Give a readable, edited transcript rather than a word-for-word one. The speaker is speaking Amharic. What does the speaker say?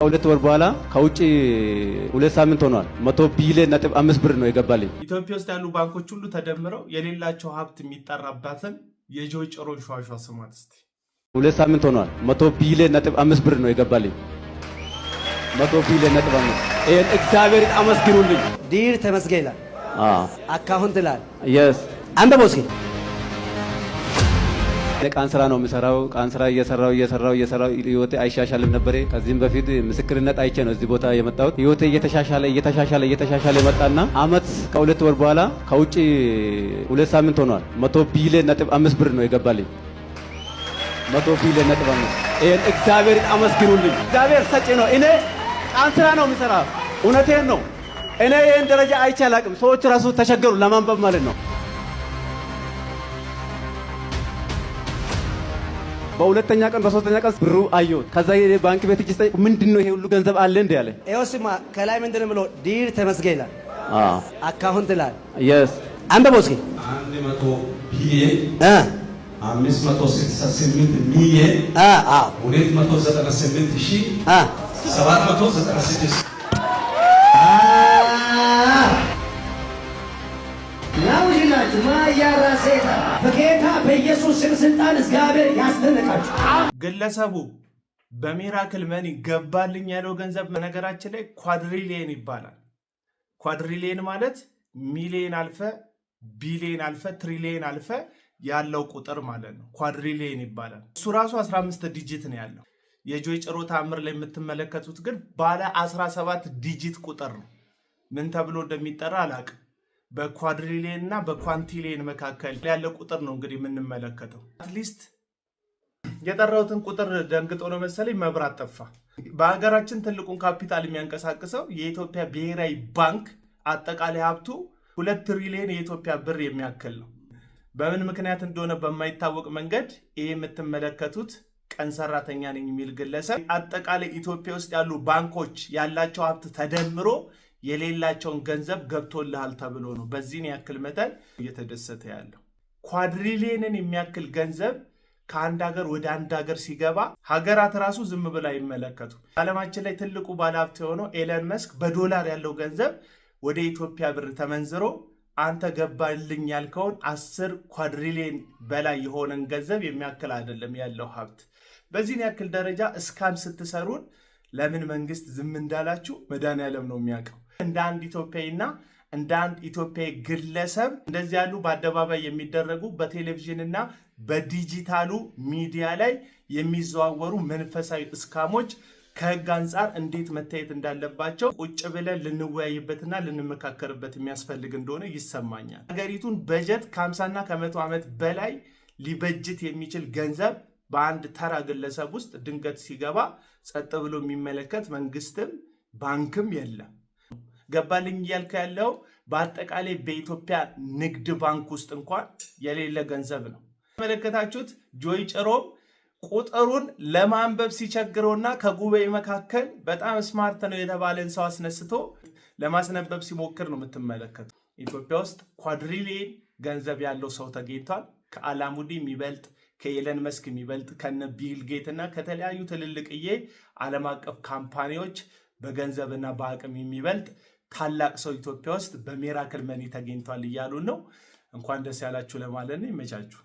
ከ2 ወር በኋላ ከውጭ 2 ሳምንት ሆኗል። 100.5 ቢሊዮን ብር ነው የገባልኝ። ኢትዮጵያ ውስጥ ያሉ ባንኮች ሁሉ ተደምረው የሌላቸው ሀብት የሚጠራባትን የጆይ ጭሮን ሿሿ ስማት እስቲ። 2 ሳምንት ሆኗል። 100.5 ቢሊዮን ብር ነው የገባልኝ። 100.5 ቢሊዮን። ይሄን እግዚአብሔር አመስግኑልኝ። Dear ተመስገን ይላል። Account ይላል። Yes. አንብበው እስኪ። ቀን ስራ ነው የምሰራው። ቀን ስራ እየሰራው እየሰራው እየሰራው ህይወቴ አይሻሻልም ነበር። ከዚህም በፊት ምስክርነት አይቼ ነው እዚህ ቦታ የመጣሁት። ህይወቴ እየተሻሻለ እየተሻሻለ እየተሻሻለ የመጣና አመት ከ2 ወር በኋላ ከውጭ 2 ሳምንት ሆኗል። 100.5 ቢሊዮን ብር ነው የገባልኝ። 100.5 ቢሊዮን። ይሄን እግዚአብሔር አመስግኑልኝ። እግዚአብሔር ሰጪ ነው። እኔ ቀን ስራ ነው የምሰራ። እውነቴን ነው። እኔ ይህን ደረጃ አይቼ አላቅም። ሰዎች ራሱ ተቸገሩ ለማንበብ ማለት ነው። በሁለተኛ ቀን በሶስተኛ ቀን ብሩ አየሁት። ከዛ የባንክ ቤት እጅ ስጠይቅ ምንድን ነው ይሄ ሁሉ ገንዘብ አለ እንደ ያለ። ይኸው ስማ፣ ከላይ ምንድን ብሎ Dear ተመስገን ይላል። Account ይላል። Yes. አንብበው እስኪ። 100 ቢሊዮን 568 ሚሊዮን 298 ሺህ 796። ናውላችሁ ማያራሴታ በጌታ በኢየሱስ ስም ስልጣን እግዚአብሔር ያስደንቃችሁ። ግለሰቡ በ miracle money ገባልኝ ያለው ገንዘብ በነገራችን ላይ quadrillion ይባላል። Quadrillion ማለት ሚሊየን አልፈ፣ ቢሊየን አልፈ፣ ትሪሊየን አልፈ ያለው ቁጥር ማለት ነው። Quadrillion ይባላል። እሱ ራሱ 15 digit ነው ያለው። የጆይ ጭሮ ታምር ላይ የምትመለከቱት ግን ባለ 17 digit ቁጥር ነው። ምን ተብሎ እንደሚጠራ አላቅም። በ quadrillion እና በ quintillion መካከል ያለ ቁጥር ነው እንግዲህ የምንመለከተው። At least የጠራሁትን ቁጥር ደንግጦ ነው መሰለኝ መብራት ጠፋ። በሀገራችን ትልቁን ካፒታል የሚያንቀሳቅሰው የኢትዮጵያ ብሔራዊ ባንክ አጠቃላይ ሀብቱ 2 ትሪሊየን የኢትዮጵያ ብር የሚያክል ነው። በምን ምክንያት እንደሆነ በማይታወቅ መንገድ ይህ የምትመለከቱት ቀን ሰራተኛ ነኝ የሚል ግለሰብ አጠቃላይ ኢትዮጵያ ውስጥ ያሉ ባንኮች ያላቸው ሀብት ተደምሮ የሌላቸውን ገንዘብ ገብቶልሃል ተብሎ ነው በዚህን ያክል መጠን እየተደሰተ ያለው። Quadrillion ን የሚያክል ገንዘብ ከአንድ ሀገር ወደ አንድ ሀገር ሲገባ ሀገራት ራሱ ዝም ብለው አይመለከቱ። ዓለማችን ላይ ትልቁ ባለሀብት የሆነው ኤለን መስክ በዶላር ያለው ገንዘብ ወደ ኢትዮጵያ ብር ተመንዝሮ አንተ ገባልኝ ያልከውን 10 quadrillion በላይ የሆነን ገንዘብ የሚያክል አይደለም ያለው ሀብት። በዚህን ያክል ደረጃ scam ስትሰሩን ለምን መንግስት ዝም እንዳላችሁ መድኃኒዓለም ነው የሚያውቀው። እንደ አንድ ኢትዮጵያዊና እንደ አንድ ኢትዮጵያዊ ግለሰብ እንደዚህ ያሉ በአደባባይ የሚደረጉ በቴሌቪዥንና በዲጂታሉ ሚዲያ ላይ የሚዘዋወሩ መንፈሳዊ scam ኦች ከህግ አንጻር እንዴት መታየት እንዳለባቸው ቁጭ ብለን ልንወያይበትና ልንመካከርበት የሚያስፈልግ እንደሆነ ይሰማኛል። ሀገሪቱን በጀት ከ50ና ከ100 ዓመት በላይ ሊበጅት የሚችል ገንዘብ በአንድ ተራ ግለሰብ ውስጥ ድንገት ሲገባ ጸጥ ብሎ የሚመለከት መንግስትም ባንክም የለም። ገባልኝ እያልከ ያለው በአጠቃላይ በኢትዮጵያ ንግድ ባንክ ውስጥ እንኳን የሌለ ገንዘብ ነው። መለከታችሁት ጆይ ጭሮም ቁጥሩን ለማንበብ ሲቸግረውና ከጉባኤ መካከል በጣም smart ነው የተባለን ሰው አስነስቶ ለማስነበብ ሲሞክር ነው የምትመለከቱ። ኢትዮጵያ ውስጥ quadrillion ገንዘብ ያለው ሰው ተገኝቷል። ከአላሙዲ የሚበልጥ፣ ከኤለን መስክ የሚበልጥ፣ ከነ ቢል ጌት እና ከተለያዩ ትልልቅዬ ዓለም አቀፍ company ዎች በገንዘብና በአቅም የሚበልጥ ታላቅ ሰው ኢትዮጵያ ውስጥ በ miracle money ተገኝቷል እያሉን ነው። እንኳን ደስ ያላችሁ ለማለት ነው። ይመቻችሁ።